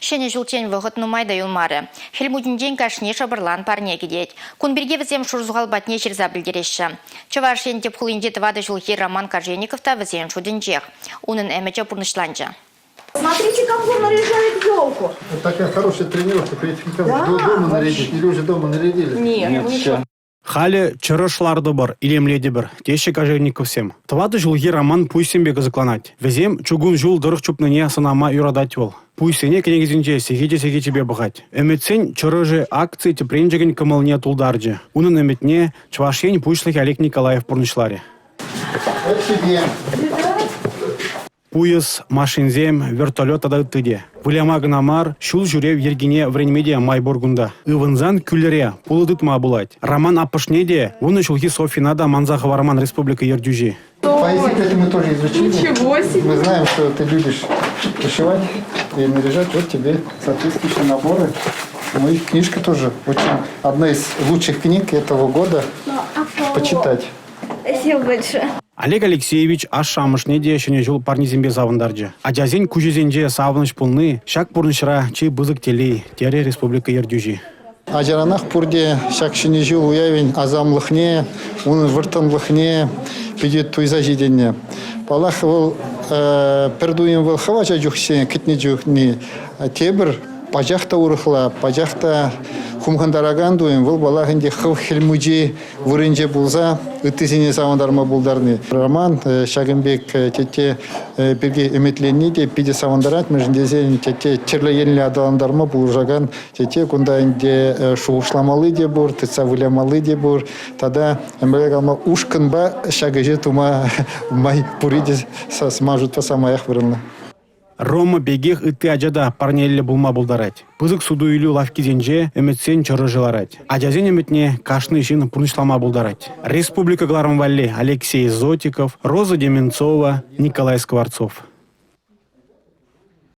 Ҫӗнӗ ҫулччен вӑхӑт нумай та юлмарӗ. Хӗл Мучинчен кашни шӑпӑрлан парне кӗтет. Кун пирки вӗсем шурсухал патне ҫырса пӗлтереҫҫӗ. Чӑваш Ен тӗп хулинчи тӑватӑ ҫулхи Роман Кожевников та вӗсен шутӗнчех. Унӑн ӗмӗчӗ пурнӑҫланчӗ. Смотрите, как он наряжает елку. Вот такая хорошая тренировка. Перед Да, дома нарядить или уже дома нарядили? Нет, Нет, мы еще. еще. Халӗ чӑрӑш лартӑпӑр, илемлетӗпӗр, теҫҫӗ Кожевниковсем. Тӑватӑ ҫулхи Роман пуйӑссемпе кӑсӑкланать. Вӗсем чукун ҫул тӑрӑх чупнине сӑнама юратать вӑл. Пуйӑссене кӗнекесенче сехечӗ-сехечӗпе пӑхать. «Ӗмӗтсен чӑрӑшӗ» акци тӗпренчӗкӗн кӑмӑлне тултарчӗ. Унӑн ӗмӗтне Чӑваш Ен Пуҫлӑхӗ Олег Николаев пурнӑҫларӗ. Пуйӑс, машинсем, вертолет тата ытти те. Выляма кӑна мар, ҫул ҫӳрев йӗркине вӗренме те май пур кунта. Ывӑнсан кӳлӗре пулӑ тытма пулать. Роман аппӑшне те, вунӑ ҫулхи Софьӑна та манса хӑварман республика ертӳҫи. Твои секреты мы тоже изучили. Ничего себе. Мы знаем, что ты любишь вышивать и наряжать. Вот тебе соответствующие наборы. Ну и книжка тоже очень одна из лучших книг этого года. Почитать. Спасибо большое. Олег Алексеевич ашшӗ-амӑшне те Ҫӗнӗ ҫул парнисемпе савӑнтарчӗ. Ачасен куҫӗсенче савӑнӑҫ пулни ҫак пурнӑҫра чи пысӑк телей, терӗ республика ертӳҫи. Ачаранах пурте ҫак Ҫӗнӗ ҫул уявӗн асамлӑхне, унӑн вӑрттӑнлӑхне питӗ туйса ҫитӗннӗ. Паллах, вӑл пӗр туйӑм вӑл хӑв ача чухне кӗтнӗ чухне, тепӗр пачах та урӑхла, пачах та хумхантаракан туйӑм вӑл, паллах, ӗнтӗ хӑв Хӗл Мучи вырӑнче пулса ыттисене савӑнтарма пултарни. Роман ҫакӑн пек тетте пирки ӗмӗтленни те питӗ савӑнтарать, мӗншӗн тесен тетте тӗрлӗ енлӗ аталантарма пулӑшакан тетте кунта ӗнтӗ шухӑшламалли те пур, тытса вылямалли те пур тата ӗмӗре калама ушкӑнпа ҫак ӗҫе тума май пурри те ман шутпа самаях вырӑнлӑ. Рома пекех ытти ача та парнеллӗ пулма пултарать. Пысӑк суту-илӳ лавккисенче ӗмӗтсен чӑрӑшӗ ларать. Ачасен ӗмӗтне кашни ҫын пурнӑҫлама пултарать. Республика кӑларӑм валли Алексей Зотиков, Роза Деменцова, Николай Скворцов.